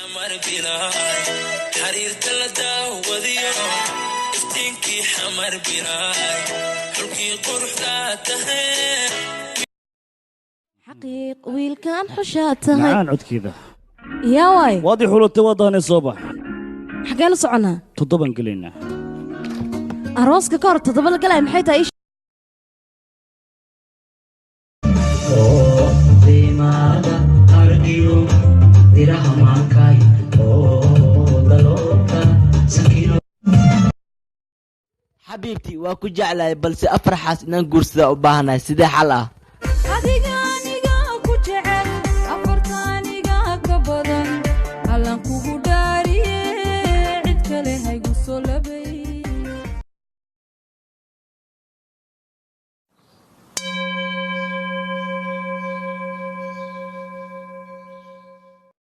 Xamar bilaay, xariirta la daawadiyo, iftiinkii Xamar bilaay, xulkii quruxdaa tahee. Xaqiiq wiilkan xushaa tahay. Macaan codkeeda. Yaa waay. Waad i xulatay, waa daanay, soo bax. Xaggee la soconaa? Toddobaan gelaynaa. Arooska ka hor toddoba la galaya maxay tahay? Xabiibti, waa ku jeclahay, balse afar xaas inaan guursadaa u baahanahay. Sidee xal ah?